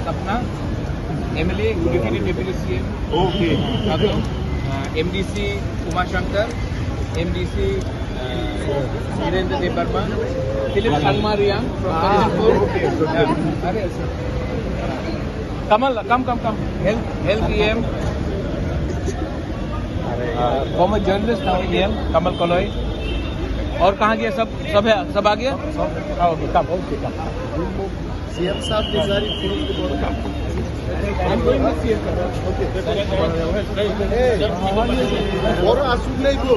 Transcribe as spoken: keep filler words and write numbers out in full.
Sapna, M L A, Deputy Deputy C M. Okay. Abo, uh, M D C Uma Shankar, M D C, uh, Virendra Debbarma, Philip Sangma Riang from Kanchanpur. Okay, okay. Yeah. Kamal, come, come, come. Health, health E M. Uh, former journalist, now E M, Kamal Koloi. और कहाँ गया सब? सब है, सब आ गया? हाँ, okay, come, okay, come. C M साहब की सारी फिल्म की बोल। I'm going to C M. Okay. Hey, और आंसू नहीं दो।